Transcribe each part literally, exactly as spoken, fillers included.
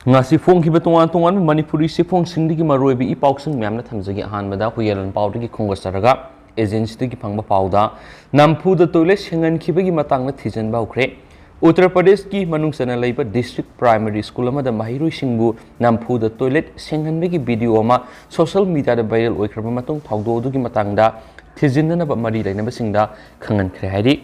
ꯉꯁꯤ ꯐꯣꯡꯈꯤꯕ ꯇꯣꯉꯥꯟ ꯇꯣꯉꯥꯟꯕ ꯃꯅꯤꯄꯨꯔꯤ ꯆꯦꯐꯣꯡꯁꯤꯡꯗꯒꯤ ꯃꯔꯨꯑꯣꯏꯕ ꯏ ꯄꯥꯎꯁꯤꯡ ꯃꯌꯥꯝꯅ ꯊꯝꯖꯒꯦ꯫ ꯑꯍꯥꯟꯕꯗ ꯍꯨꯏꯌꯦꯟ ꯄꯥꯎꯗꯒꯤ ꯈꯣꯝꯒꯠꯆꯔꯒ, ꯑꯦꯖꯦꯟꯁꯤꯗꯒꯤ ꯐꯪꯕ ꯄꯥꯎꯗ ꯅꯝꯐꯨꯗ ꯇꯣꯏꯂꯦꯠ ꯁꯦꯡꯍꯟꯈꯤꯕꯒꯤ ꯃꯇꯥꯡꯗ ꯊꯤꯖꯤꯟꯕ ꯍꯧꯈ꯭ꯔꯦ꯫ ꯎꯠꯇꯔ ꯄ꯭ꯔꯗꯦꯁꯀꯤ ꯃꯅꯨꯡ ꯆꯟꯅ ꯂꯩꯕ ꯗꯤꯁꯇ꯭ꯔꯤꯛ ꯄ꯭ꯔꯥꯏꯃꯔꯤ ꯁ꯭ꯀꯨꯜ ꯑꯃꯗ ꯃꯍꯩꯔꯣꯏꯁꯤꯡꯕꯨ ꯅꯝꯐꯨꯗ ꯇꯣꯏꯂꯦꯠ ꯁꯦꯡꯍꯟꯕꯒꯤ ꯚꯤꯗꯤꯑꯣ ꯑꯃ ꯁꯣꯁꯤꯌꯦꯜ ꯃꯤꯗꯤꯌꯥꯗ ꯚꯥꯏꯔꯦꯜ ꯑꯣꯏꯈ꯭ꯔꯕ ꯃꯇꯨꯡ ꯊꯧꯗꯣꯛ ꯑꯗꯨꯒꯤ ꯃꯇꯥꯡꯗ ꯊꯤꯖꯤꯟꯅꯅꯕ ꯃꯔꯤ ꯂꯩꯅꯕꯁꯤꯡꯗ ꯈꯪꯍꯟꯈ꯭ꯔꯦ ꯍꯥꯏꯔꯤ꯫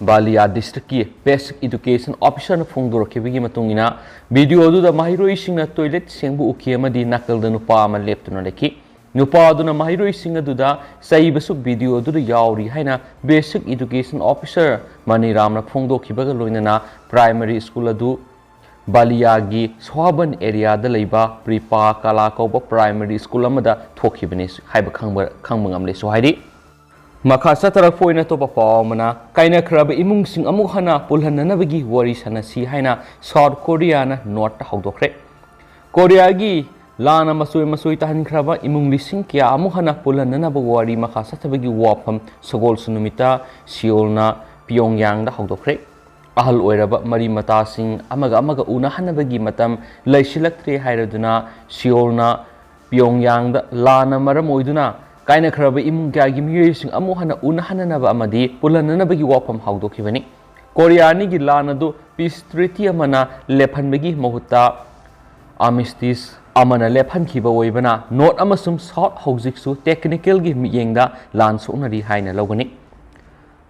ꯕꯥꯂꯤꯌꯥ ꯗꯤꯁꯇ꯭ꯔꯤꯛꯀꯤ ꯕꯦꯁꯤꯛ ꯏꯗꯨꯀꯦꯁꯟ ꯑꯣꯐꯤꯁꯥꯔꯅ ꯐꯣꯡꯗꯣꯔꯛꯈꯤꯕꯒꯤ ꯃꯇꯨꯡ ꯏꯟꯅ, ꯚꯤꯗꯤꯑꯣ ꯑꯗꯨꯗ ꯃꯍꯩꯔꯣꯏꯁꯤꯡꯅ ꯇꯣꯏꯂꯦꯠ ꯁꯦꯡꯕ ꯎꯈꯤ ꯑꯃꯗꯤ ꯅꯥꯀꯜꯗ ꯅꯨꯄꯥ ꯑꯃ ꯂꯦꯞꯇꯨꯅ ꯂꯩꯈꯤ꯫ ꯅꯨꯄꯥ ꯑꯗꯨꯅ ꯃꯍꯩꯔꯣꯏꯁꯤꯡ ꯑꯗꯨꯗ ꯆꯩꯕꯁꯨ ꯚꯤꯗꯤꯑꯣ ꯑꯗꯨꯗ ꯌꯥꯎꯔꯤ ꯍꯥꯏꯅ ꯕꯦꯁꯤꯛ ꯏꯗꯨꯀꯦꯁꯟ ꯑꯣꯐꯤꯁꯥꯔ ꯃꯅꯤꯔꯥꯝꯅ ꯐꯣꯡꯗꯣꯛꯈꯤꯕꯒ ꯂꯣꯏꯅꯅ ꯄ꯭ꯔꯥꯏꯃꯔꯤ ꯁ꯭ꯀꯨꯜ ꯑꯗꯨ ꯕꯥꯂꯤꯌꯥꯒꯤ ꯁꯣꯍꯥꯕꯟ ꯑꯦꯔꯤꯌꯥꯗ ꯂꯩꯕ ꯄ꯭ꯔꯤꯄꯥ ꯀꯥꯂꯥ ꯀꯧꯕ ꯄ꯭ꯔꯥꯏꯃꯔꯤ ꯁ꯭ꯀꯨꯜ ꯑꯃꯗ ꯊꯣꯛꯈꯤꯕꯅꯤ ꯍꯥꯏꯕ ꯈꯪꯕ, ꯈꯪꯕ ꯉꯝꯂꯦꯁꯨ ꯍꯥꯏꯔꯤ꯫ ꯃꯈꯥ ꯆꯠꯊꯔꯛꯄ ꯑꯣꯏꯅ ꯑꯇꯣꯞꯄ ꯄꯥꯎ ꯑꯃꯅ, ꯀꯥꯏꯅꯈ꯭ꯔꯕ ꯏꯃꯨꯡꯁꯤꯡ ꯑꯃꯨꯛ ꯍꯟꯅ ꯄꯨꯜꯍꯟꯅꯅꯕꯒꯤ ꯋꯥꯔꯤ ꯁꯥꯟꯅꯁꯤ ꯍꯥꯏꯅ ꯁꯥꯎꯠ ꯀꯣꯔꯤꯌꯥꯅ ꯅꯣꯔꯠꯇ ꯍꯧꯗꯣꯛꯈ꯭ꯔꯦ꯫ ꯀꯣꯔꯤꯌꯥꯒꯤ ꯂꯥꯟꯅ ꯃꯆꯣꯏ ꯃꯆꯣꯏ ꯇꯥꯍꯟꯈ꯭ꯔꯕ ꯏꯃꯨꯡ ꯂꯤꯁꯤꯡ ꯀꯌꯥ ꯑꯃꯨꯛ ꯍꯟꯅ ꯄꯨꯜꯍꯟꯅꯅꯕ ꯋꯥꯔꯤ ꯃꯈꯥ ꯆꯠꯊꯕꯒꯤ ꯋꯥꯐꯝ ꯁꯒꯣꯜꯁꯦꯟ ꯅꯨꯃꯤꯠꯇ ꯁꯤꯑꯣꯜꯅ ꯄꯤꯌꯣꯡꯌꯥꯡꯗ ꯍꯧꯗꯣꯛꯈ꯭ꯔꯦ꯫ ꯑꯍꯜ ꯑꯣꯏꯔꯕ ꯃꯔꯤ ꯃꯇꯥꯁꯤꯡ ꯑꯃꯒ ꯑꯃꯒ ꯎꯅꯍꯟꯅꯕꯒꯤ ꯃꯇꯝ ꯂꯩꯁꯤꯜꯂꯛꯇ꯭ꯔꯦ ꯍꯥꯏꯔꯗꯨꯅ ꯁꯤꯑꯣꯜꯅ ꯄꯤꯌꯣꯡꯌꯥꯡꯗ ꯂꯥꯟꯅ ꯃꯔꯝ ꯑꯣꯏꯗꯨꯅ ꯀꯥꯏꯅꯈ꯭ꯔꯕ ꯏꯃꯨꯡ ꯀꯌꯥꯒꯤ ꯃꯤꯑꯣꯏꯁꯤꯡ ꯑꯃꯨꯛ ꯍꯟꯅ ꯎꯅꯍꯟꯅꯅꯕ ꯑꯃꯗꯤ ꯄꯨꯜꯍꯟꯅꯅꯕꯒꯤ ꯋꯥꯐꯝ ꯍꯧꯗꯣꯛꯈꯤꯕꯅꯤ꯫ ꯀꯣꯔꯤꯌꯥ ꯑꯅꯤꯒꯤ ꯂꯥꯟ ꯑꯗꯨ ꯄꯤꯁ ꯇ꯭ꯔꯤꯇꯤ ꯑꯃꯅ ꯂꯦꯞꯍꯟꯕꯒꯤ ꯃꯍꯨꯠꯇ ꯑꯥꯔꯃꯤꯁꯇꯤꯁ ꯑꯃꯅ ꯂꯦꯞꯍꯟꯈꯤꯕ ꯑꯣꯏꯕꯅ ꯅꯣꯔꯠ ꯑꯃꯁꯨꯡ ꯁꯥꯎꯠ ꯍꯧꯖꯤꯛꯁꯨ ꯇꯦꯛꯅꯤꯀꯦꯜꯒꯤ ꯃꯤꯠꯌꯦꯡꯗ ꯂꯥꯟ ꯁꯣꯛꯅꯔꯤ ꯍꯥꯏꯅ ꯂꯧꯒꯅꯤ꯫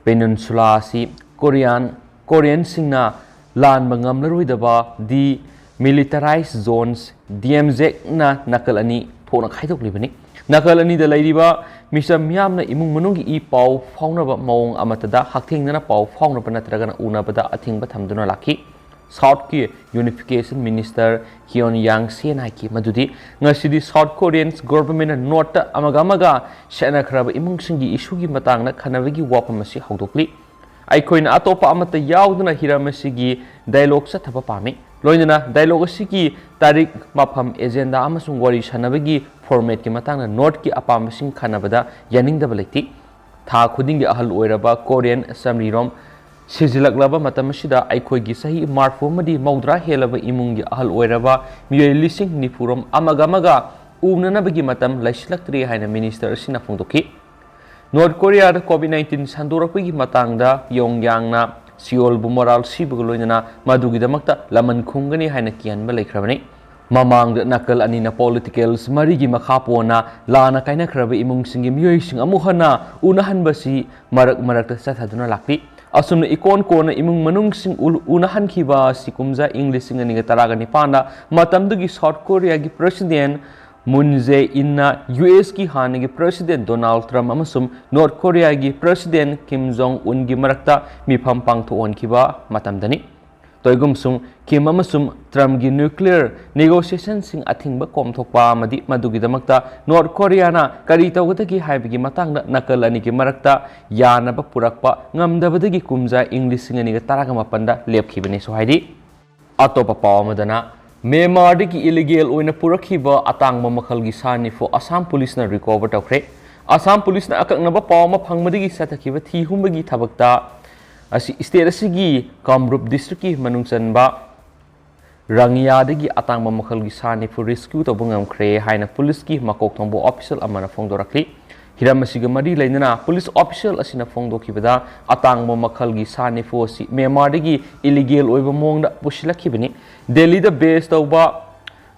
ꯄꯦꯅꯤꯟꯁꯨꯂꯥ ꯑꯁꯤ ꯀꯣꯔꯤꯌꯥꯟ, ꯀꯣꯔꯤꯌꯟꯁꯤꯡꯅ ꯂꯥꯟꯕ ꯉꯝꯂꯔꯣꯏꯗꯕ ꯗꯤꯃꯤꯂꯤꯇꯔꯥꯏꯖ ꯖꯣꯟꯁ, ꯗꯤ ꯑꯦꯝ ꯖꯦꯠꯅ ꯅꯥꯀꯜ ꯑꯅꯤ ꯊꯣꯛꯅ ꯈꯥꯏꯗꯣꯛꯂꯤꯕꯅꯤ꯫ ꯅꯥꯀꯜ ꯑꯅꯤꯗ ꯂꯩꯔꯤꯕ ꯃꯤꯆꯝ ꯃꯤꯌꯥꯝꯅ ꯏꯃꯨꯡ ꯃꯅꯨꯡꯒꯤ ꯏ ꯄꯥꯎ ꯐꯥꯎꯅꯕ ꯃꯑꯣꯡ ꯑꯃꯠꯇꯗ ꯍꯛꯊꯦꯡꯅꯅ ꯄꯥꯎ ꯐꯥꯎꯅꯕ ꯅꯠꯇ꯭ꯔꯒꯅ ꯎꯅꯕꯗ ꯑꯊꯤꯡꯕ ꯊꯝꯗꯨꯅ ꯂꯥꯛꯈꯤ꯫ ꯁꯥꯎꯠꯀꯤ ꯌꯨꯅꯤꯐꯤꯀꯦꯁꯟ ꯃꯤꯅꯤꯁꯇꯔ ꯍꯤꯌꯣꯟ ꯌꯥꯡ ꯁꯦꯅ ꯍꯥꯏꯈꯤ ꯃꯗꯨꯗꯤ ꯉꯁꯤꯗꯤ ꯁꯥꯎꯠ ꯀꯣꯔꯤꯌꯟ ꯒꯣꯚꯔꯟꯃꯦꯟꯠꯅ ꯅꯣꯔꯠꯇ ꯑꯃꯒ ꯑꯃꯒ ꯁꯦꯠꯅꯈ꯭ꯔꯕ ꯏꯃꯨꯡꯁꯤꯡꯒꯤ ꯏꯁꯨꯒꯤ ꯃꯇꯥꯡꯗ ꯈꯟꯅꯕꯒꯤ ꯋꯥꯐꯝ ꯑꯁꯤ ꯍꯧꯗꯣꯛꯂꯤ꯫ ꯑꯩꯈꯣꯏꯅ ꯑꯇꯣꯞꯄ ꯑꯃꯠꯇ ꯌꯥꯎꯗꯅ ꯍꯤꯔꯝ ꯑꯁꯤꯒꯤ ꯗꯥꯏꯂꯣꯒ ꯆꯠꯊꯕ ꯄꯥꯝꯃꯤ꯫ ꯂꯣꯏꯅꯅ ꯗꯥꯏꯂꯣꯒ ꯑꯁꯤꯒꯤ ꯇꯥꯔꯤꯛ, ꯃꯐꯝ, ꯑꯦꯖꯦꯟꯗꯥ ꯑꯃꯁꯨꯡ ꯋꯥꯔꯤ ꯁꯥꯟꯅꯕꯒꯤ ꯐꯣꯔꯃꯦꯠꯀꯤ ꯃꯇꯥꯡꯗ ꯅꯣꯔꯠꯀꯤ ꯑꯄꯥꯝꯕꯁꯤꯡ ꯈꯟꯅꯕꯗ ꯌꯥꯅꯤꯡꯗꯕ ꯂꯩꯇꯦ꯫ ꯊꯥ ꯈꯨꯗꯤꯡꯒꯤ ꯑꯍꯜ ꯑꯣꯏꯔꯕ ꯀꯣꯔꯤꯌꯟ ꯆꯥꯃꯔꯤꯔꯣꯝ ꯁꯤꯖꯤꯜꯂꯛꯂꯕ ꯃꯇꯝ ꯑꯁꯤꯗ ꯑꯩꯈꯣꯏꯒꯤ ꯆꯍꯤ ꯃꯔꯐꯨ ꯑꯃꯗꯤ ꯃꯧꯗ꯭ꯔꯥ ꯍꯦꯜꯂꯕ ꯏꯃꯨꯡꯒꯤ ꯑꯍꯜ ꯑꯣꯏꯔꯕ ꯃꯤꯑꯣꯏ ꯂꯤꯁꯤꯡ ꯅꯤꯐꯨꯔꯣꯝ ꯑꯃꯒ ꯑꯃꯒ ꯎꯅꯅꯕꯒꯤ ꯃꯇꯝ ꯂꯩꯁꯤꯜꯂꯛꯇ꯭ꯔꯦ ꯍꯥꯏꯅ ꯃꯤꯅꯤꯁꯇꯔ ꯑꯁꯤꯅ ꯐꯣꯡꯗꯣꯛꯈꯤ꯫ ꯅꯣꯔꯠ ꯀꯣꯔꯤꯌꯥꯗ ꯀꯣꯚꯤꯗ ꯅꯥꯏꯟꯇꯤꯟ ꯁꯟꯗꯣꯔꯛꯄꯒꯤ ꯃꯇꯥꯡꯗ ꯄꯤꯌꯣꯡꯌꯥꯡꯅ ꯁꯤꯑꯣꯜꯕꯨ ꯃꯣꯔꯥꯜ ꯁꯤꯕꯒ ꯂꯣꯏꯅꯅ ꯃꯗꯨꯒꯤꯗꯃꯛꯇ ꯂꯃꯟ ꯈꯨꯝꯒꯅꯤ ꯍꯥꯏꯅ ꯀꯤꯍꯟꯕ ꯂꯩꯈ꯭ꯔꯕꯅꯤ꯫ ꯃꯃꯥꯡꯗ ꯅꯥꯀꯜ ꯑꯅꯤꯅ ꯄꯣꯂꯤꯇꯤꯀꯦꯜꯁ ꯃꯔꯤꯒꯤ ꯃꯈꯥ ꯄꯣꯟꯅ ꯂꯥꯟꯅ ꯀꯥꯏꯅꯈ꯭ꯔꯕ ꯏꯃꯨꯡꯁꯤꯡꯒꯤ ꯃꯤꯑꯣꯏꯁꯤꯡ ꯑꯃꯨꯛ ꯍꯟꯅ ꯎꯅꯍꯟꯕꯁꯤ ꯃꯔꯛ ꯃꯔꯛꯇ ꯆꯠꯊꯗꯨꯅ ꯂꯥꯛꯂꯤ꯫ ꯑꯁꯨꯝꯅ ꯏꯀꯣꯟ ꯀꯣꯟꯅ ꯏꯃꯨꯡ ꯃꯅꯨꯡꯁꯤꯡ ꯎ-, ꯎꯅꯍꯟꯈꯤꯕ ꯑꯁꯤ ꯀꯨꯝꯖꯥ ꯏꯪ ꯂꯤꯁꯤꯡ ꯑꯅꯤꯒ ꯇꯔꯥꯒ ꯅꯤꯄꯥꯟꯗ ꯃꯇꯝꯗꯨꯒꯤ ꯁꯥꯎꯠ ꯀꯣꯔꯤꯌꯥꯒꯤ ꯄ꯭ꯔꯦꯁꯤꯗꯦꯟ ꯃꯨꯟ ꯖꯦ ꯏꯟꯅ ꯌꯨ ꯑꯦꯁꯀꯤ ꯍꯥꯟꯅꯒꯤ ꯄ꯭ꯔꯦꯁꯤꯗꯦꯟ ꯗꯣꯅꯥꯜꯗ ꯇ꯭ꯔꯝꯞ ꯑꯃꯁꯨꯡ ꯅꯣꯔꯠ ꯀꯣꯔꯤꯌꯥꯒꯤ ꯄ꯭ꯔꯦꯁꯤꯗꯦꯟ ꯀꯤꯝ ꯖꯣꯡ ꯎꯟꯒꯤ ꯃꯔꯛꯇ ꯃꯤꯐꯝ ꯄꯥꯡꯊꯣꯛꯍꯟꯈꯤꯕ ꯃꯇꯝꯗꯅꯤ꯫ ꯇꯣꯏꯒꯨꯝꯁꯨꯡ ꯀꯤꯝ ꯑꯃꯁꯨꯡ ꯇ꯭ꯔꯝꯞꯒꯤ ꯅ꯭ꯌꯨꯀ꯭ꯂꯤꯌꯔ ꯅꯦꯒꯣꯁꯤꯌꯦꯁꯟꯁꯤꯡ ꯑꯊꯤꯡꯕ ꯀꯣꯝꯊꯣꯛꯄ ꯑꯃꯗꯤ ꯃꯗꯨꯒꯤꯗꯃꯛꯇ ꯅꯣꯔꯠ ꯀꯣꯔꯤꯌꯥꯅ ꯀꯔꯤ ꯇꯧꯒꯗꯒꯦ ꯍꯥꯏꯕꯒꯤ ꯃꯇꯥꯡꯗ ꯅꯥꯀꯜ ꯑꯅꯤꯒꯤ ꯃꯔꯛꯇ ꯌꯥꯅꯕ ꯄꯨꯔꯛꯄ ꯉꯝꯗꯕꯗꯒꯤ ꯀꯨꯝꯖꯥ ꯏꯪ ꯂꯤꯁꯤꯡ ꯑꯅꯤꯒ ꯇꯔꯥꯒ ꯃꯥꯄꯟꯗ ꯂꯦꯞꯈꯤꯕꯅꯤꯁꯨ ꯍꯥꯏꯔꯤ꯫ ꯑꯇꯣꯞꯄ ꯄꯥꯎ ꯑꯃꯗꯅ, ꯃ꯭ꯌꯥꯟꯃꯥꯔꯗꯒꯤ ꯏꯂꯤꯒꯦꯜ ꯑꯣꯏꯅ ꯄꯨꯔꯛꯈꯤꯕ ꯑꯇꯥꯡꯕ ꯃꯈꯜꯒꯤ ꯁꯥ ꯅꯤꯐꯨ ꯑꯁꯥꯝ ꯄꯨꯂꯤꯁꯅ ꯔꯤꯀꯣꯚꯔ ꯇꯧꯈ꯭ꯔꯦ꯫ ꯑꯁꯥꯝ ꯄꯨꯂꯤꯁꯅ ꯑꯀꯛꯅꯕ ꯄꯥꯎ ꯑꯃ ꯐꯪꯕꯗꯒꯤ ꯆꯠꯊꯈꯤꯕ ꯊꯤ ꯍꯨꯝꯕꯒꯤ ꯊꯕꯛꯇ ꯑꯁꯤ ꯁ꯭ꯇꯦꯠ ꯑꯁꯤꯒꯤ ꯀꯥꯝꯔꯨꯞ ꯗꯤꯁꯇ꯭ꯔꯤꯛꯀꯤ ꯃꯅꯨꯡ ꯆꯟꯕ ꯔꯪꯌꯥꯗꯒꯤ ꯑꯇꯥꯡꯕ ꯃꯈꯜꯒꯤ ꯁꯥ ꯅꯤꯐꯨ ꯔꯦꯁꯀ꯭ꯌꯨ ꯇꯧꯕ ꯉꯝꯈ꯭ꯔꯦ ꯍꯥꯏꯅ ꯄꯨꯂꯤꯁꯀꯤ ꯃꯀꯣꯛ ꯊꯣꯡꯕ ꯑꯣꯐꯤꯁꯤꯌꯦꯜ ꯑꯃꯅ ꯐꯣꯡꯗꯣꯔꯛꯂꯤ꯫ ꯍꯤꯔꯝ ꯑꯁꯤꯒ ꯃꯔꯤ ꯂꯩꯅꯅ ꯄꯨꯂꯤꯁ ꯑꯣꯐꯤꯁꯤꯌꯦꯜ ꯑꯁꯤꯅ ꯐꯣꯡꯗꯣꯛꯈꯤꯕꯗ, ꯑꯇꯥꯡꯕ ꯃꯈꯜꯒꯤ ꯁꯥ ꯅꯤꯐꯨ ꯑꯁꯤ ꯃ꯭ꯌꯥꯟꯃꯥꯔꯗꯒꯤ ꯏꯂꯤꯒꯦꯜ ꯑꯣꯏꯕ ꯃꯑꯣꯡꯗ ꯄꯨꯁꯤꯜꯂꯛꯈꯤꯕꯅꯤ꯫ ꯗꯦꯜꯂꯤꯗ ꯕꯦꯖ ꯇꯧꯕ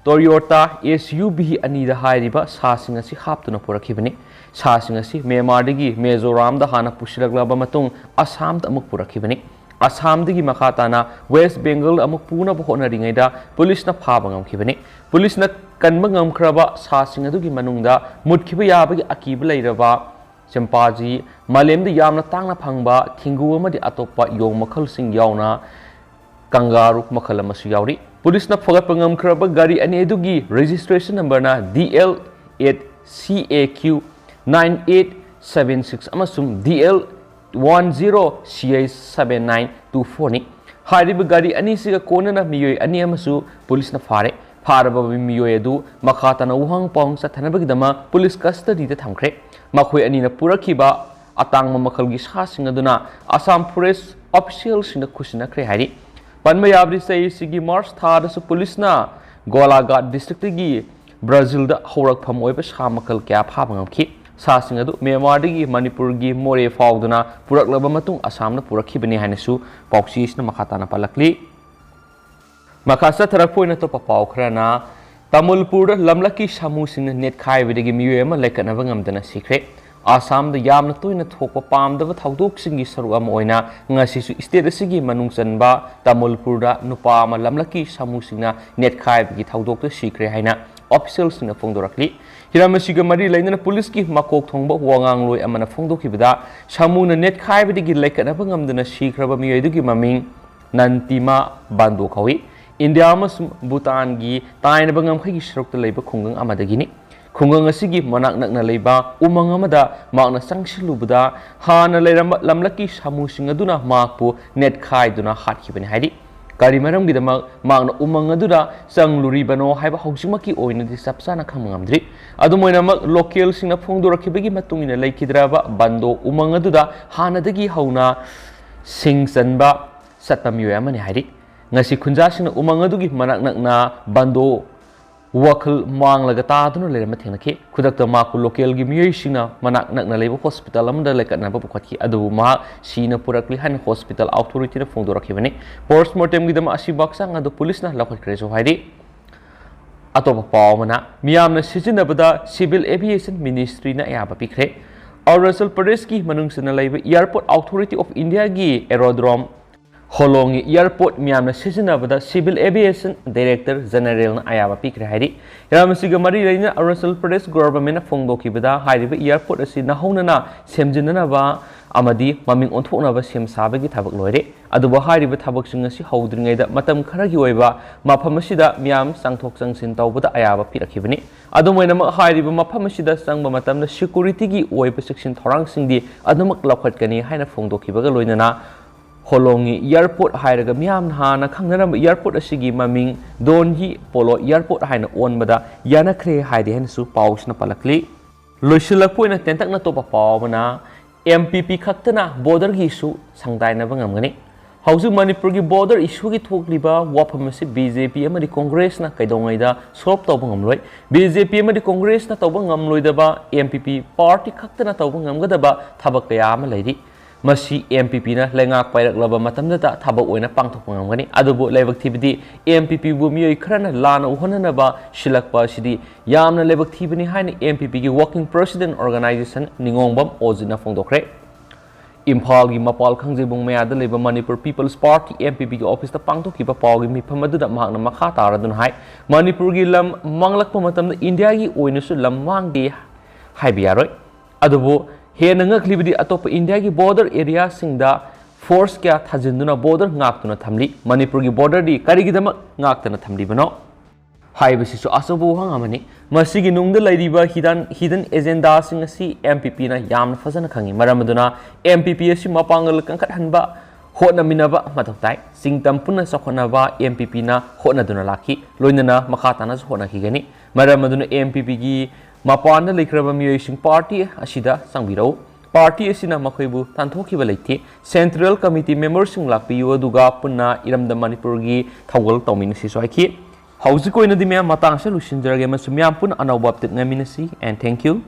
ꯇꯣꯌꯣꯇꯥ ꯑꯦꯁ ꯌꯨ ꯚꯤ ꯑꯅꯤꯗ ꯍꯥꯏꯔꯤꯕ ꯁꯥꯁꯤꯡ ꯑꯁꯤ ꯍꯥꯞꯇꯨꯅ ꯄꯨꯔꯛꯈꯤꯕꯅꯤ꯫ ꯁꯥꯁꯤꯡ ꯑꯁꯤ ꯃ꯭ꯌꯥꯟꯃꯥꯔꯗꯒꯤ ꯃꯤꯖꯣꯔꯥꯝꯗ ꯍꯥꯟꯅ ꯄꯨꯁꯤꯜꯂꯛꯂꯕ ꯃꯇꯨꯡ ꯑꯁꯥꯝꯗ ꯑꯃꯨꯛ ꯄꯨꯔꯛꯈꯤꯕꯅꯤ꯫ ꯑꯁꯥꯝꯗꯒꯤ ꯃꯈꯥ ꯇꯥꯅ ꯋꯦꯁ ꯕꯦꯡꯒꯜꯗ ꯑꯃꯨꯛ ꯄꯨꯅꯕ ꯍꯣꯠꯅꯔꯤꯉꯩꯗ ꯄꯨꯂꯤꯁꯅ ꯐꯥꯕ ꯉꯝꯈꯤꯕꯅꯤ꯫ ꯄꯨꯂꯤꯁꯅ ꯀꯟꯕ ꯉꯝꯈ꯭ꯔꯕ ꯁꯥꯁꯤꯡ ꯑꯗꯨꯒꯤ ꯃꯅꯨꯡꯗ ꯃꯨꯠꯈꯤꯕ ꯌꯥꯕꯒꯤ ꯑꯀꯤꯕ ꯂꯩꯔꯕ ꯆꯤꯝꯄꯥꯖꯤ, ꯃꯥꯂꯦꯝꯗ ꯌꯥꯝꯅ ꯇꯥꯡꯅ ꯐꯪꯕ ꯊꯦꯡꯒꯨ ꯑꯃꯗꯤ ꯑꯇꯣꯞꯄ ꯌꯣꯡ ꯃꯈꯜꯁꯤꯡ ꯌꯥꯎꯅ ꯀꯪꯒꯥꯔꯨ ꯃꯈꯜ ꯑꯃꯁꯨ ꯌꯥꯎꯔꯤ꯫ ꯄꯨꯂꯤꯁꯅ ꯐꯒꯠꯄ ꯉꯝꯈ꯭ꯔꯕ ꯒꯥꯔꯤ ꯑꯅꯤ ꯑꯗꯨꯒꯤ ꯔꯦꯖꯤꯁꯇ꯭ꯔꯦꯁꯟ ꯅꯝꯕꯔꯅ ꯗꯤ L eight C A Q nine eight seven six ꯑꯃꯁꯨꯡ D L one zero C H seven nine two ꯐꯣꯔꯅꯤ꯫ ꯍꯥꯏꯔꯤꯕ ꯒꯥꯔꯤ ꯑꯅꯤꯁꯤꯒ ꯀꯣꯟꯅꯅ ꯃꯤꯑꯣꯏ ꯑꯅꯤ ꯑꯃꯁꯨ ꯄꯨꯂꯤꯁꯅ ꯐꯥꯔꯦ꯫ ꯐꯥꯔꯕ ꯃꯤꯑꯣꯏ ꯑꯗꯨ ꯃꯈꯥ ꯇꯥꯅ ꯋꯥꯍꯪ ꯄꯥꯎꯍꯪ ꯆꯠꯊꯅꯕꯒꯤꯗꯃꯛ ꯄꯨꯂꯤꯁ ꯀꯁꯇꯗꯤꯗ ꯊꯝꯈ꯭ꯔꯦ꯫ ꯃꯈꯣꯏ ꯑꯅꯤꯅ ꯄꯨꯔꯛꯈꯤꯕ ꯑꯇꯥꯡꯕ ꯃꯈꯜꯒꯤ ꯁꯥꯁꯤꯡ ꯑꯗꯨꯅ ꯑꯁꯥꯝ ꯐꯣꯔꯦꯁ ꯑꯣꯐꯤꯁꯤꯌꯦꯜꯁꯤꯡꯅ ꯈꯨꯠꯁꯤꯟꯅꯈ꯭ꯔꯦ ꯍꯥꯏꯔꯤ꯫ ꯄꯟꯕ ꯌꯥꯕꯗꯤ, ꯆꯍꯤꯁꯤꯒꯤ ꯃꯥꯔꯆ ꯊꯥꯗꯁꯨ ꯄꯨꯂꯤꯁꯅ ꯒꯣꯂꯥꯘꯥꯠ ꯗꯤꯁꯇ꯭ꯔꯤꯛꯇꯒꯤ ꯕ꯭ꯔꯥꯖꯤꯜꯗ ꯍꯧꯔꯛꯐꯝ ꯑꯣꯏꯕ ꯁꯥ ꯃꯈꯜ ꯀꯌꯥ ꯐꯥꯕ ꯉꯝꯈꯤ꯫ ꯁꯥꯁꯤꯡ ꯑꯗꯨ ꯃ꯭ꯌꯥꯟꯃꯥꯔꯗꯒꯤ ꯃꯅꯤꯄꯨꯔꯒꯤ ꯃꯣꯔꯦ ꯐꯥꯎꯗꯨꯅ ꯄꯨꯔꯛꯂꯕ ꯃꯇꯨꯡ ꯑꯁꯥꯝꯗ ꯄꯨꯔꯛꯈꯤꯕꯅꯤ ꯍꯥꯏꯅꯁꯨ ꯄꯥꯎꯆꯦꯁꯤꯅ ꯃꯈꯥ ꯇꯥꯅ ꯄꯜꯂꯛꯂꯤ꯫ ꯃꯈꯥ ꯆꯠꯊꯔꯛꯄ ꯑꯣꯏꯅ ꯑꯇꯣꯞꯄ ꯄꯥꯎ ꯈꯔꯅ, ꯇꯥꯃꯨꯜꯄꯨꯔꯗ ꯂꯝꯂꯛꯀꯤ ꯁꯥꯃꯨꯁꯤꯡꯅ ꯅꯦꯠꯈꯥꯏꯕꯗꯒꯤ ꯃꯤꯑꯣꯏ ꯑꯃ ꯂꯩꯈꯠꯅꯕ ꯉꯝꯗꯅ ꯁꯤꯈ꯭ꯔꯦ꯫ ꯑꯁꯥꯝꯗ ꯌꯥꯝꯅ ꯇꯣꯏꯅ ꯊꯣꯛꯄ ꯄꯥꯝꯗꯕ ꯊꯧꯗꯣꯛꯁꯤꯡꯒꯤ ꯁꯔꯨꯛ ꯑꯃ ꯑꯣꯏꯅ ꯉꯁꯤꯁꯨ ꯁ꯭ꯇꯦꯠ ꯑꯁꯤꯒꯤ ꯃꯅꯨꯡ ꯆꯟꯕ ꯇꯥꯃꯨꯜꯄꯨꯔꯗ ꯅꯨꯄꯥ ꯑꯃ ꯂꯝꯂꯛꯀꯤ ꯁꯥꯃꯨꯁꯤꯡꯅ ꯅꯦꯠꯈꯥꯏꯕꯒꯤ ꯊꯧꯗꯣꯛꯇ ꯁꯤꯈ꯭ꯔꯦ ꯍꯥꯏꯅ ꯑꯣꯐꯤꯁꯤꯌꯦꯜꯁꯤꯡꯅ ꯐꯣꯡꯗꯣꯔꯛꯂꯤ꯫ ꯍꯤꯔꯝ ꯑꯁꯤꯒ ꯃꯔꯤ ꯂꯩꯅꯅ ꯄꯨꯂꯤꯁꯀꯤ ꯃꯀꯣꯛ ꯊꯣꯡꯕ ꯋꯥꯉꯥꯡꯂꯣꯏ ꯑꯃꯅ ꯐꯣꯡꯗꯣꯛꯈꯤꯕꯗ, ꯁꯥꯃꯨꯅ ꯅꯦꯠꯈꯥꯏꯕꯗꯒꯤ ꯂꯩꯈꯠꯅꯕ ꯉꯝꯗꯅ ꯁꯤꯈ꯭ꯔꯕ ꯃꯤꯑꯣꯏꯗꯨꯒꯤ ꯃꯃꯤꯡ ꯅꯟꯇꯤꯃꯥ ꯕꯥꯟꯗꯣ ꯀꯧꯏ꯫ ꯏꯟꯗꯤꯌꯥ ꯑꯃꯁꯨꯡ ꯚꯨꯇꯥꯟꯒꯤ ꯇꯥꯏꯅꯕ ꯉꯝꯈꯩꯒꯤ ꯁꯔꯨꯛꯇ ꯂꯩꯕ ꯈꯨꯡꯒꯪ ꯑꯃꯗꯒꯤꯅꯤ꯫ ꯈꯨꯡꯒꯪ ꯑꯁꯤꯒꯤ ꯃꯅꯥꯛ ꯅꯛꯅ ꯂꯩꯕ ꯎꯃꯪ ꯑꯃꯗ ꯃꯍꯥꯛꯅ ꯆꯪꯁꯤꯜꯂꯨꯕꯗ, ꯍꯥꯟꯅ ꯂꯩꯔꯝꯕ ꯂꯝꯂꯛꯀꯤ ꯁꯥꯃꯨꯁꯤꯡ ꯑꯗꯨꯅ ꯃꯍꯥꯛꯄꯨ ꯅꯦꯠꯈꯥꯏꯗꯨꯅ ꯍꯥꯠꯈꯤꯕꯅꯤ ꯍꯥꯏꯔꯤ꯫ ꯀꯔꯤ ꯃꯔꯝꯒꯤꯗꯃꯛ ꯃꯍꯥꯛꯅ ꯎꯃꯪ ꯑꯗꯨꯗ ꯆꯪꯂꯨꯔꯤꯕꯅꯣ ꯍꯥꯏꯕ ꯍꯧꯖꯤꯛꯃꯛꯀꯤ ꯑꯣꯏꯅꯗꯤ ꯆꯞ ꯆꯥꯅ ꯈꯪꯕ ꯉꯝꯗ꯭ꯔꯤ꯫ ꯑꯗꯨꯝ ꯑꯣꯏꯅꯃꯛ, ꯂꯣꯀꯦꯜꯁꯤꯡꯅ ꯐꯣꯡꯗꯣꯔꯛꯈꯤꯕꯒꯤ ꯃꯇꯨꯡ ꯏꯟꯅ, ꯂꯩꯈꯤꯗ꯭ꯔꯕ ꯕꯟꯗꯣ ꯎꯃꯪ ꯑꯗꯨꯗ ꯍꯥꯟꯅꯗꯒꯤ ꯍꯧꯅ ꯁꯤꯡ ꯆꯟꯕ ꯆꯠꯄ ꯃꯤꯑꯣꯏ ꯑꯃꯅꯤ ꯍꯥꯏꯔꯤ꯫ ꯉꯁꯤ ꯈꯨꯟꯖꯥꯁꯤꯡꯅ ꯎꯃꯪ ꯑꯗꯨꯒꯤ ꯃꯅꯥꯛ ꯅꯛꯅ ꯕꯟꯗꯣ ꯋꯥꯈꯜ ꯃꯥꯡꯂꯒ ꯇꯥꯗꯨꯅ ꯂꯩꯔꯝꯕ ꯊꯦꯡꯅꯈꯤ꯫ ꯈꯨꯗꯛꯇ ꯃꯍꯥꯛꯄꯨ ꯂꯣꯀꯦꯜꯒꯤ ꯃꯤꯑꯣꯏꯁꯤꯡꯅ ꯃꯅꯥꯛ ꯅꯛꯅ ꯂꯩꯕ ꯍꯣꯁꯄꯤꯇꯥꯜ ꯑꯃꯗ ꯂꯩꯈꯠꯅꯕ ꯄꯨꯈꯠꯈꯤ, ꯑꯗꯨꯕꯨ ꯃꯍꯥꯛ ꯁꯤꯅ ꯄꯨꯔꯛꯂꯤ ꯍꯥꯏꯅ ꯍꯣꯁꯄꯤꯇꯥꯜ ꯑꯣꯊꯣꯔꯤꯇꯤꯅ ꯐꯣꯡꯗꯣꯔꯛꯈꯤꯕꯅꯤ꯫ ꯄꯣꯁꯃꯣꯔꯇꯦꯝꯒꯤꯗꯃꯛ ꯑꯁꯤꯕ ꯍꯛꯆꯥꯡ ꯑꯗꯨ ꯄꯨꯂꯤꯁꯅ ꯂꯧꯈꯠꯈ꯭ꯔꯦꯁꯨ ꯍꯥꯏꯔꯤ꯫ ꯑꯇꯣꯞꯄ ꯄꯥꯎ ꯑꯃꯅ, ꯃꯤꯌꯥꯝꯅ ꯁꯤꯖꯤꯟꯅꯕꯗ ꯁꯤꯚꯤꯜ ꯑꯦꯚꯤꯌꯦꯁꯟ ꯃꯤꯅꯤꯁꯇ꯭ꯔꯤꯅ ꯑꯌꯥꯕ ꯄꯤꯈ꯭ꯔꯦ꯫ ꯑꯔꯨꯅꯥꯆꯜ ꯄ꯭ꯔꯗꯦꯁꯀꯤ ꯃꯅꯨꯡ ꯆꯟꯅ ꯂꯩꯕ ꯑꯦꯌꯔꯄꯣꯔꯠ ꯑꯣꯊꯣꯔꯤꯇꯤ ꯑꯣꯐ ꯏꯟꯗꯤꯌꯥꯒꯤ ꯑꯦꯔꯣꯗ꯭ꯔꯣꯝ ꯍꯣꯂꯣꯡꯒꯤ ꯑꯦꯌꯔꯄꯣꯔꯠ ꯃꯤꯌꯥꯝꯅ ꯁꯤꯖꯤꯟꯅꯕꯗ ꯁꯤꯚꯤꯜ ꯑꯦꯚꯤꯌꯦꯁꯟ ꯗꯥꯏꯔꯦꯛꯇꯔ ꯖꯦꯅꯔꯦꯜꯅ ꯑꯌꯥꯕ ꯄꯤꯈ꯭ꯔꯦ ꯍꯥꯏꯔꯤ꯫ ꯍꯤꯔꯝ ꯑꯁꯤꯒ ꯃꯔꯤ ꯂꯩꯅꯅ ꯑꯔꯨꯅꯥꯆꯜ ꯄ꯭ꯔꯗꯦꯁ ꯒꯣꯚꯔꯟꯃꯦꯟꯠꯅ ꯐꯣꯡꯗꯣꯛꯈꯤꯕꯗ, ꯍꯥꯏꯔꯤꯕ ꯑꯦꯌꯔꯄꯣꯔꯠ ꯑꯁꯤ ꯅꯧꯍꯧꯅꯅ ꯁꯦꯝꯖꯤꯟꯅꯅꯕ ꯑꯃꯗꯤ ꯃꯃꯤꯡ ꯑꯣꯟꯊꯣꯛꯅꯕ ꯁꯦꯝ ꯁꯥꯕꯒꯤ ꯊꯕꯛ ꯂꯣꯏꯔꯦ꯫ ꯑꯗꯨꯕꯨ ꯍꯥꯏꯔꯤꯕ ꯊꯕꯛꯁꯤꯡ ꯑꯁꯤ ꯍꯧꯗ꯭ꯔꯤꯉꯩꯗ ꯃꯇꯝ ꯈꯔꯒꯤ ꯑꯣꯏꯕ ꯃꯐꯝ ꯑꯁꯤꯗ ꯃꯤꯌꯥꯝ ꯆꯪꯊꯣꯛ ꯆꯪꯁꯤꯟ ꯇꯧꯕꯗ ꯑꯌꯥꯕ ꯄꯤꯔꯛꯈꯤꯕꯅꯤ꯫ ꯑꯗꯨꯝ ꯑꯣꯏꯅꯃꯛ, ꯍꯥꯏꯔꯤꯕ ꯃꯐꯝ ꯑꯁꯤꯗ ꯆꯪꯕ ꯃꯇꯝꯗ ꯁꯦꯀ꯭ꯌꯨꯔꯤꯇꯤꯒꯤ ꯑꯣꯏꯕ ꯆꯦꯛꯁꯤꯟ ꯊꯧꯔꯥꯡꯁꯤꯡꯗꯤ ꯑꯗꯨꯃꯛ ꯂꯧꯈꯠꯀꯅꯤ ꯍꯥꯏꯅ ꯐꯣꯡꯗꯣꯛꯈꯤꯕꯒ ꯂꯣꯏꯅꯅ, ꯍꯣꯂꯣꯡꯒꯤ ꯑꯦꯌꯔꯄꯣꯔꯠ ꯍꯥꯏꯔꯒ ꯃꯤꯌꯥꯝꯅ ꯍꯥꯟꯅ ꯈꯪꯅꯔꯝꯕ ꯑꯦꯌꯔꯄꯣꯔꯠ ꯑꯁꯤꯒꯤ ꯃꯃꯤꯡ ꯗꯣꯟꯌꯤ ꯄꯣꯂꯣ ꯑꯦꯌꯔꯄꯣꯔꯠ ꯍꯥꯏꯅ ꯑꯣꯟꯕꯗ ꯌꯥꯅꯈ꯭ꯔꯦ ꯍꯥꯏꯔꯤ ꯍꯥꯏꯅꯁꯨ ꯄꯥꯎꯁꯤꯅ ꯄꯜꯂꯛꯂꯤ꯫ ꯂꯣꯏꯁꯤꯜꯂꯛꯄ ꯑꯣꯏꯅ ꯇꯦꯟꯇꯛꯅ ꯑꯇꯣꯞꯄ ꯄꯥꯎ ꯑꯃꯅ, ꯑꯦꯝ ꯄꯤ ꯄꯤ ꯈꯛꯇꯅ borderꯒꯤ issue ꯁꯪꯗꯥꯏꯅꯕ ꯉꯝꯒꯅꯤ꯫ ꯍꯧꯖꯤꯛ ꯃꯅꯤꯄꯨꯔꯒꯤ border issueꯒꯤ ꯊꯣꯛꯂꯤꯕ ꯋꯥꯐꯝ ꯑꯁꯤ ꯕꯤ ꯖꯦ ꯄꯤ ꯑꯃꯗꯤ ꯀꯣꯡꯒ꯭ꯔꯦꯁꯅ ꯀꯩꯗꯧꯉꯩꯗ solve ꯇꯧꯕ ꯉꯝꯂꯣꯏ꯫ ꯕꯤ ꯖꯦ ꯄꯤ ꯑꯃꯗꯤ ꯀꯣꯡꯒ꯭ꯔꯦꯁꯅ ꯇꯧꯕ ꯉꯝꯂꯣꯏꯗꯕ ꯑꯦꯝ ꯄꯤ ꯄꯤ party ꯈꯛꯇꯅ ꯇꯧꯕ ꯉꯝꯒꯗꯕ ꯊꯕꯛ ꯀꯌꯥ ꯑꯃ ꯂꯩꯔꯤ꯫ ꯃꯁꯤ ꯑꯦꯝ ꯄꯤ ꯄꯤꯅ ꯂꯩꯉꯥꯛ ꯄꯥꯏꯔꯛꯂꯕ ꯃꯇꯝꯗꯇ ꯊꯕꯛ ꯑꯣꯏꯅ ꯄꯥꯡꯊꯣꯛꯄ ꯉꯝꯒꯅꯤ꯫ ꯑꯗꯨꯕꯨ ꯂꯥꯏꯕꯛ ꯊꯤꯕꯗꯤ ꯑꯦꯝ ꯄꯤ ꯄꯤꯕꯨ ꯃꯤꯑꯣꯏ ꯈꯔꯅ ꯂꯥꯟꯅ ꯎꯍꯟꯅꯅꯕ ꯁꯤꯜꯂꯛꯄ ꯑꯁꯤꯗꯤ ꯌꯥꯝꯅ ꯂꯥꯏꯕꯛ ꯊꯤꯕꯅꯤ ꯍꯥꯏꯅ ꯑꯦꯝ ꯄꯤ ꯄꯤꯒꯤ working president organization ꯅꯤꯉꯣꯡꯕꯝ ꯑꯣꯖꯤꯠꯅ ꯐꯣꯡꯗꯣꯛꯈ꯭ꯔꯦ꯫ ꯏꯝꯐꯥꯜꯒꯤ ꯃꯄꯥꯜ ꯈꯥꯡꯖꯩꯕꯨꯡ ꯃꯌꯥꯗ ꯂꯩꯕ Manipur People's Party, M P P, ꯒꯤ officeꯇ ꯄꯥꯡꯊꯣꯛꯈꯤꯕ ꯄꯥꯎꯒꯤ ꯃꯤꯐꯝ ꯑꯗꯨꯗ ꯃꯍꯥꯛꯅ ꯃꯈꯥ ꯇꯥꯔꯗꯨꯅ ꯍꯥꯏ, ꯃꯅꯤꯄꯨꯔꯒꯤ ꯂꯝ ꯃꯥꯡꯂꯛꯄ ꯃꯇꯝꯗ ꯏꯟꯗꯤꯌꯥꯒꯤ ꯑꯣꯏꯅꯁꯨ ꯂꯝ ꯃꯥꯡꯗꯦ ꯍꯥꯏꯕ ꯌꯥꯔꯣꯏ꯫ ꯑꯗꯨꯕꯨ ꯍꯦꯟꯅ ꯉꯛꯂꯤꯕꯗꯤ ꯑꯇꯣꯞꯄ ꯏꯟꯗꯤꯌꯥꯒꯤ border areaꯁꯤꯡꯗ force ꯀꯌꯥ ꯊꯥꯖꯤꯟꯗꯨꯅ border ꯉꯥꯛꯇꯨꯅ ꯊꯝꯂꯤ꯫ ꯃꯅꯤꯄꯨꯔꯒꯤ borderꯗꯤ ꯀꯔꯤꯒꯤꯗꯃꯛ ꯉꯥꯛꯇꯅ ꯊꯝꯂꯤꯕꯅꯣ? ꯍꯥꯏꯕꯁꯤꯁꯨ ꯑꯆꯧꯕ ꯋꯥꯍꯪ ꯑꯃꯅꯤ꯫ ꯃꯁꯤꯒꯤ ꯅꯨꯡꯗ ꯂꯩꯔꯤꯕ hidden, hidden agendaꯁꯤꯡ ꯑꯁꯤ M P Pꯅ ꯌꯥꯝꯅ ꯐꯖꯅ ꯈꯪꯏ꯫ ꯃꯔꯝ ꯑꯗꯨꯅ M P P ꯑꯁꯤ ꯃꯄꯥꯡꯒꯜ ꯀꯟꯈꯠꯍꯟꯕ ꯍꯣꯠꯅꯃꯤꯟꯅꯕ ꯃꯊꯧ ꯇꯥꯏ꯫ ꯆꯤꯡꯇꯝ ꯄꯨꯟꯅ ꯆꯥꯎꯈꯠꯅꯕ M P Pꯅ ꯍꯣꯠꯅꯗꯨꯅ ꯂꯥꯛꯈꯤ, ꯂꯣꯏꯅꯅ ꯃꯈꯥ ꯇꯥꯅꯁꯨ ꯍꯣꯠꯅꯈꯤꯒꯅꯤ꯫ ꯃꯔꯝ ꯑꯗꯨꯅ M P Pꯒꯤ ꯃꯄꯥꯟꯗ ꯂꯩꯈ꯭ꯔꯕ ꯃꯤꯑꯣꯏꯁꯤꯡ party ꯑꯁꯤꯗ ꯆꯪꯕꯤꯔꯛꯎ꯫ Party ꯑꯁꯤꯅ ꯃꯈꯣꯏꯕꯨ ꯇꯥꯟꯊꯣꯛꯈꯤꯕ ꯂꯩꯇꯦ꯫ Central Committee memberꯁꯤꯡ ꯂꯥꯛꯄꯤꯌꯨ, ꯑꯗꯨꯒ ꯄꯨꯟꯅ ꯏꯔꯝꯗꯝ ꯃꯅꯤꯄꯨꯔꯒꯤ ꯊꯧꯒꯜ ꯇꯧꯃꯤꯟꯅꯁꯤꯁꯨ ꯍꯥꯏꯈꯤ꯫ ꯍꯧꯖꯤꯛ ꯑꯣꯏꯅꯗꯤ ꯃꯌꯥꯝ ꯃꯇꯥꯡ ꯑꯁꯤꯗ ꯂꯣꯏꯁꯤꯟꯖꯔꯒꯦ ꯑꯃꯁꯨꯡ ꯃꯌꯥꯝ ꯄꯨꯟꯅ ꯑꯅꯧꯕ update ꯉꯥꯏꯃꯤꯟꯅꯁꯤ, and thank you꯫